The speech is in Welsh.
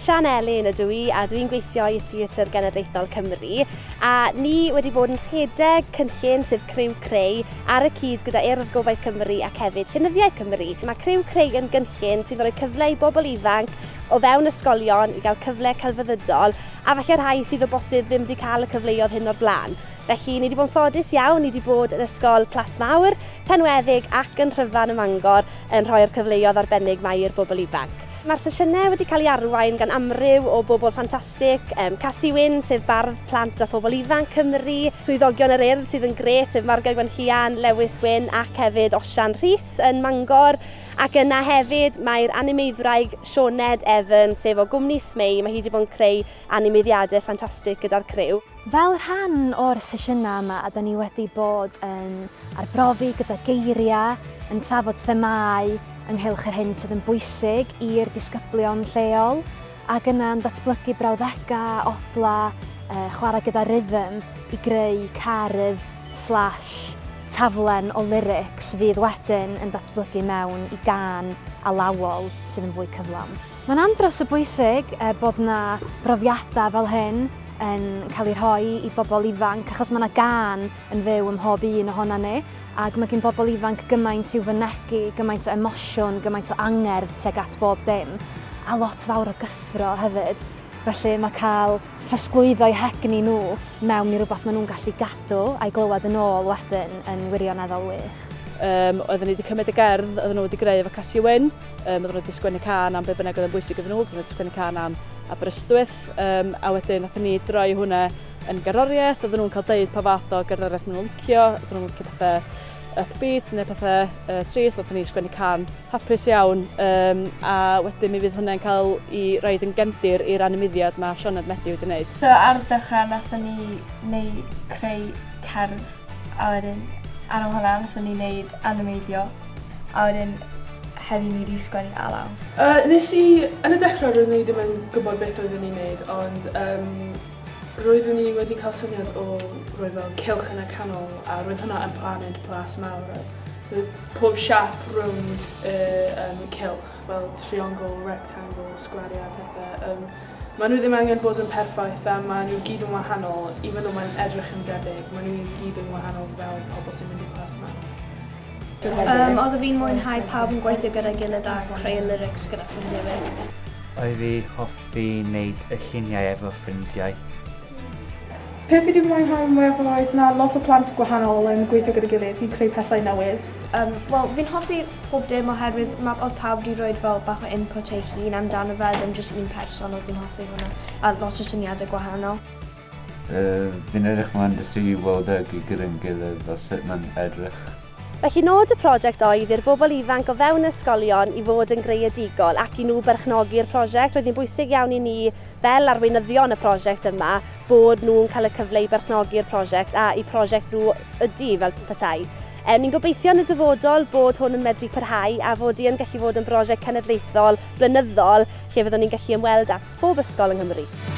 Sian Elin ydw i a dwi'n gweithio i Theatr Genedlaethol Cymru a ni wedi bod yn rhedeg cynllun sef Criw Creu ar y cyd gyda Urdd Gobaith Cymru ac hefyd Llenyddiaeth Cymru. Mae Criw Creu yn gynllun sy'n rhoi cyfle i bobl ifanc o fewn ysgolion i gael cyfle celfyddydol a falle rhai sydd o bosib ddim wedi cael y cyfleoedd hyn o'r blaen. Felly ni wedi bod yn ffodus iawn, ni wedi bod yn ysgol Plas Mawr, Penweddig ac yn Rhyfan ym Mangor yn rhoi'r cyfleoedd arbennig 'ma i'r bobl ifanc. Mae'r sesiynau wedi cael ei arwain gan amryw o bobl ffantastig, um, Casi Wyn, sef bardd plant a phobl ifanc Cymru, swyddogion yr Urdd sydd yn grêt, sef Marged Gwenllian, Lewis Wyn ac hefyd Osian Rhys yn Mangor, ac yna hefyd mae'r animeiddwraig Sioned Evans, sef o gwmni Smei, mae hi wedi bod yn creu animeiddiadau ffantastig gyda'r criw. Fel rhan o'r sesiynau yma, da ni wedi bod yn arbrofi gyda geiriau, yn trafod themâu ynghylch yr hyn sydd yn bwysig i'r disgyblion lleol, ac yna'n datblygu brawddegau, odlau, chwarae gyda rhythm i greu cerdd slash taflen o lyrics fydd wedyn yn datblygu mewn i gân alawol sydd yn fwy cyflawn. Mae'n andros o bwysig bod 'na brofiadau fel hyn yn cael eu rhoi i bobl ifanc achos mae 'na gân yn fyw ym mhob un ohona ni ac mae gen bobl ifanc gymaint i'w fynegi, gymaint o emosiwn, gymaint o angerdd tuag at bob dim a lot fawr o gyffro hefyd. Felly mae cael trosglwyddo eu hegni nhw mewn i rywbeth maen nhw'n gallu gadw a'i glywed yn ôl wedyn yn wirioneddol wych. Um, oedden ni wedi cymryd y gerdd oedden nhw wedi greu efo Cassie Wyn, um, oedden nhw wedi sgwennu cân am be bynnag oedd yn bwysig iddyn nhw, oedden nhw wedi sgwennu cân am Aberystwyth, um, a wedyn nathon ni droi hwnna yn gerddoriaeth, oedden nhw'n cael deud pa fath o gerddoriaeth maen nhw'n licio, oedden nhw'n licio pethau upbeat neu pethau trist, wnaethon ni sgwennu cân hapus iawn um, a wedyn mi fydd hwnna'n cael ei roed yn gefndir i'r animiddiad mae Sioned Medi wedi wneud. So ar y dechrau nathon ni neu creu cerdd a wedyn ar ôl hwnna nathon ni wneud animeiddio a wedyn heddi ni wedi sgwennu alaw. Nes i, yn y dechrau roeddwn i ddim yn gwybod beth oeddwn i'n wneud ond um, Roeddwn i wedi cael syniad o roi fel cylch yn y canol a roedd hwnna yn planed Plas Mawr a roedd pob siap rownd y um, cylch fel triongl, rectangle, sgwariau a pethau. Um, maen nhw ddim angen bod yn perffaith a maen nhw gyd yn wahanol, even though mae'n edrych yn debyg, maen nhw gyd yn wahanol fel pobl sy'n mynd i Plas Mawr. Oedd fi'n mwynhau pawb yn gweithio gyda'i gilydd a creu lyrics gyda ffrindiau fi. Oedd fi hoffi wneud y lluniau efo ffrindiau. Peth fi 'di mwynhau mwyaf oedd 'na lot o plant gwahanol yn gweithio gyda'i gilydd i creu pethau newydd. Um, Wel, fi'n hoffi pob dim oherwydd ma, oedd pawb wedi rhoi fel bach o input ei hun amdano fe, ddim jyst un person, oedd fi'n hoffi hwnna, a lot o syniadau gwahanol. Fi'n edrych mlaen jyst i weld e gyda'n gilydd a sut mae'n edrych. Felly nod y prosiect oedd i'r bobl ifanc o fewn ysgolion i fod yn greadigol ac i nhw berchnogi'r prosiect. Roedd hi'n bwysig iawn i ni fel arweinyddion y prosiect yma bod nhw'n cael y cyfle i berchnogi'r prosiect a i prosiect nhw ydy fel petai. Ehm, ni'n gobeithio yn y dyfodol bod hwn yn medru parhau a fod i yn gallu fod yn brosiect cenedlaethol blynyddol lle fyddwn ni'n gallu ymweld â phob ysgol yng Nghymru.